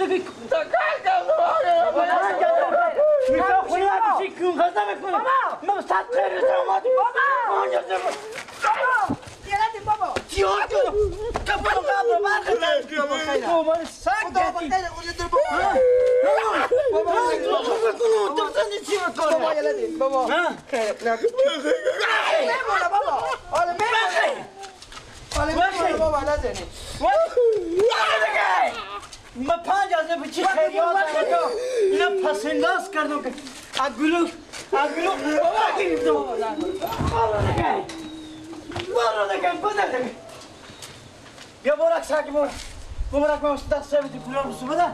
دیگه میخوام خونه بشی کون غذا میکنه من صد خیر اومدم بابا یلادی بابا چیار کنم کپم قبر برق بابا سگ بابا بابا یلادی بابا خیر نه بابا آره میمونه بابا نزنی من 5000 به چی خیریات کردم اینا پسنداز کردم که اگلو بابا گرفتم برو دیگه بده دیگه بیا برک ساکی برو برک من دست سبتی پولا رو بده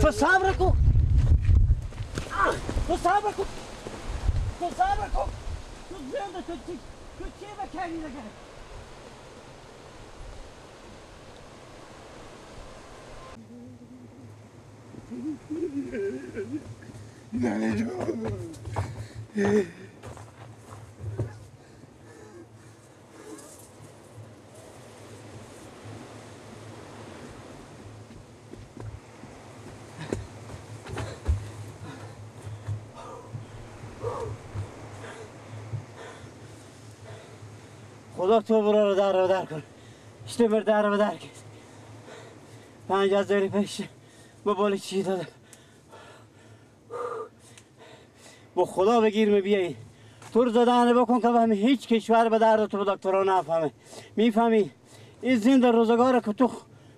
تو صبر کن تو صبر کن تو صبر کن تو زنده تو چی بکنی دیگه خدا تو برو رو در رو در کن اشته بر در رو در کن 5000 پیش با بالی چی دادم با خدا بگیر بیایی تو رو زدن بکن که بفهمی هیچ کشور به درد تو دکترا نفهمه میفهمی این زنده روزگار که تو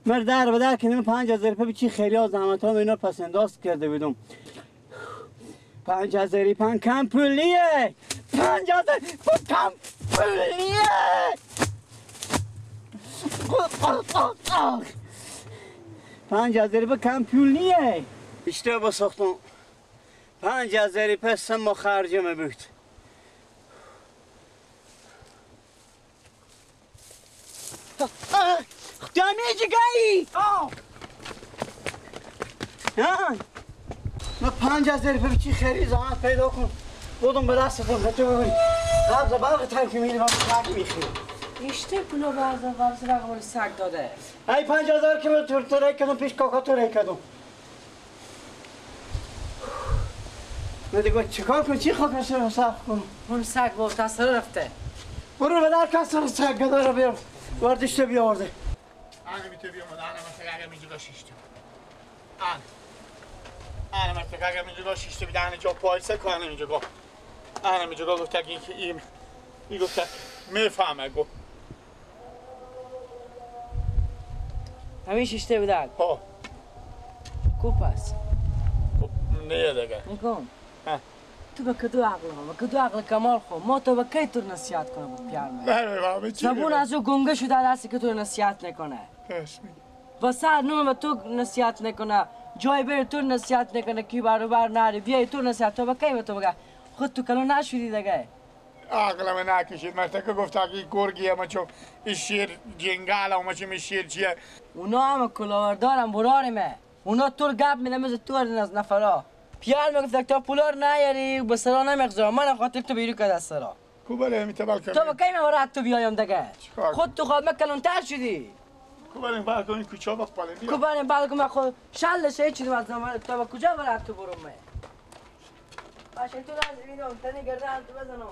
مر در به در که 5000 به چی خیلی زحمت ها اینا پس انداز کرده بودم 5000 کم پولیه 5000 کم پولیه 5000 کم پولیه اشتباه ساختم 5000 پس ما خرجمه بود دمی جگایی من 5000 به چی خیلی زحمت پیدا کن بودم به دستتون که تو ببینی قبض برق تنکی میدی من سگ میخوری اشته پولو برزم قبض برق مال سگ داده ای 5000 که من تو رای کردم پیش کاکا تو رای کردم من دیگه چیکار کنم چی خاک رو صاف کنم اون سگ با تصرف رفته برو به در کسر سگ داره بیار وردشته بیارده انا میتونم انا مثلا اگه میجوگا شیشته انا مثلا اگه میجوگا شیشته بیده انا جا پایسه که انا میجوگا انا میجوگا گفت که این گفت میفهمه گفت همین شیشته بودن ها کو پس خب نه دیگه نکن تو به کدو عقل ها به کدو عقل کمال خو ما تو به کی تو نصیحت کنه با پیار من زبون از او گنگه شده دستی که تو نصیحت نکنه با سر نوم به تو نصیحت نکنه جای بری تو نصیحت نکنه کی برابر نری بیای تو نصیحت تو به کی به تو بگه خود تو کلو نشدی دیگه عقلم نکشید من که گفت که گرگیه ما چون این شیر جنگل ما چون شیر چیه اونا هم کلاوردارم برارمه اونا تو گپ میدم مثل تو از نفرا پیار میگفت تا پولا رو نیاری به سرا نمیگذارم من خاطر تو بیرو کرد از سرا کو بله میتبل کنم تو با کی من تو بیایم دیگه خود تو خود مکلونتر شدی کو بله بعد کنی کوچا بخ پاله بیا کو بله بعد کنم خود شلش هیچ چیزی از من تو با کجا برات تو برم من باشه تو از اینو تنی گردن تو بزنم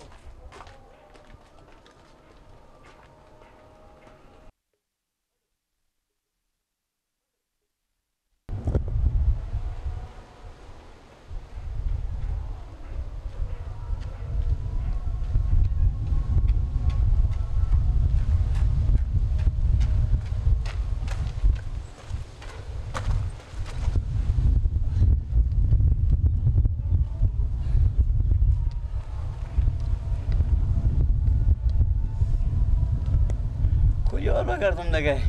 بگردم دیگه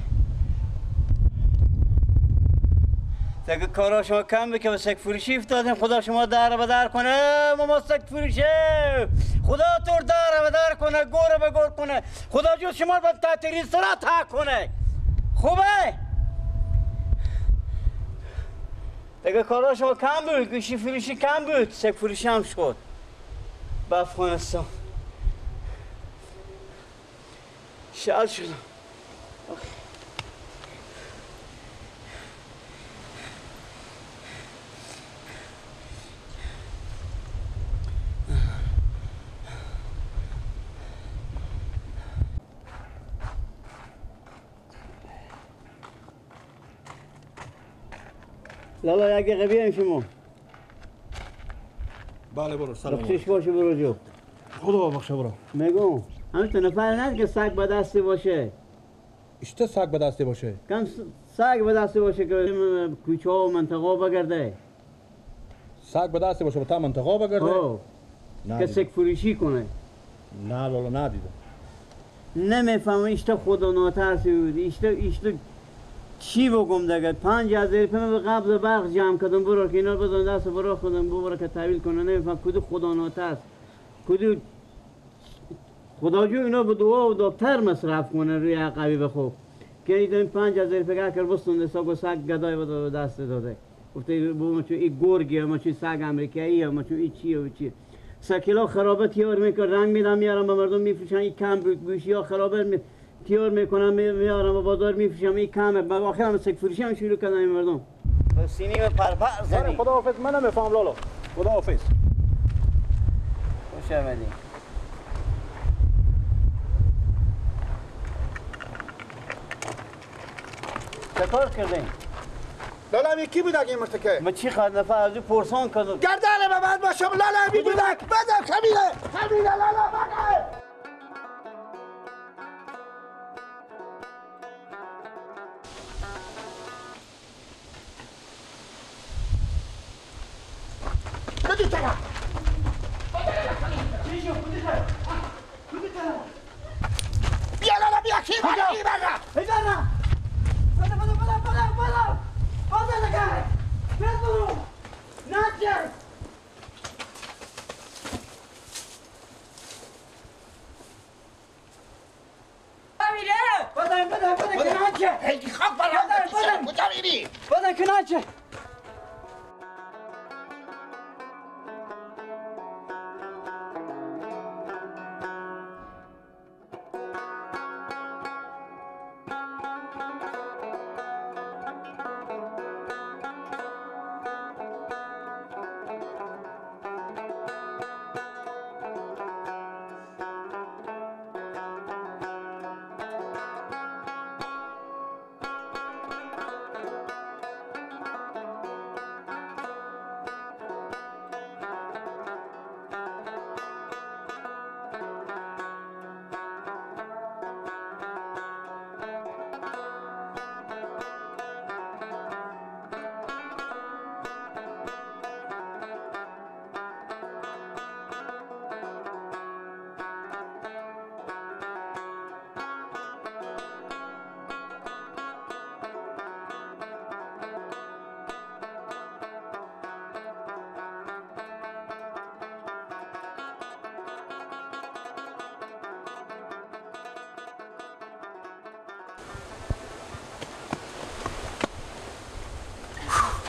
دیگه کارا شما کم بکه به سگ فروشی افتادیم خدا شما در به در کنه ما سگ فروشه خدا تو در به در کنه گور به گور کنه خدا جو شما رو تحت ریسترا تا کنه خوبه دیگه کارا شما کم بود گوشی فروشی کم بود سگ فروشی هم شد به افغانستان شل شدم. لالا یک دقیقه بیایم شما. بله برو سلام. بخشش باشه برو جو. خدا بخشه برو. میگم همین تو نفر نه که سگ به دستی باشه. اشته سگ به دستی باشه. کم سگ به دستی باشه که کوچه و منطقه بگرده. سگ به دستی باشه تا منطقه بگرده؟ که سگ فروشی کنه. نه لالا ندیدم. نمیفهمم اشته خدا ناترسی بود. اشته چی بگم دیگه 5000 روپیه به قبض برق جمع کردم برو که اینا بدون دست برو خودم ببره که تحویل کنه. نمیفهم کدو خدا ناترس کدو خدا جو اینا به دعا و دکتر مصرف کنه روی عقبی بخو که این 5000 روپیه که بستون سگ و سگ گدای به دست داده. گفته بابا چون این گرگیه ما چون سگ امریکاییه ما چون این چیه و چیه. 3 کیلو خرابه تیار میکنه رنگ میدم میارم به مردم میفروشن. این کم گوشی ها خرابه تیار میکنم میارم به بازار میفروشم. این کمه بعد آخر هم سگ فروشی هم شروع کردن این مردم. سینی به پرپر زدی. خدا حافظ. من نمیفهم لالا. خدا حافظ. خوش آمدی. چه کار کردین؟ لالا می کی بود اگه این مرتکه؟ من چی خواهد نفر از او پرسان کردم. گردن به من باشم لالا می بودک بزن کمیله کمیله لالا بگه. بیا لالا بیا کی بگه بگه. بده بده بده بده بده بده دیگه بده نچه. بده بده بده که نچه. هی خاک برام کجا میری؟ بده که نچه.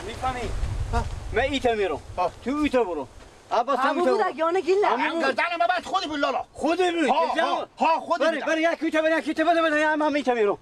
میفهمی؟ من ایتا میرم تو ایتا برو. عباس هم بود اگه گیله گردن من بعد خودی بود لالا خودی بود. ها ها خودی بود. بری یک ایتا بری یک ایتا بده بده هم ایتا میرم.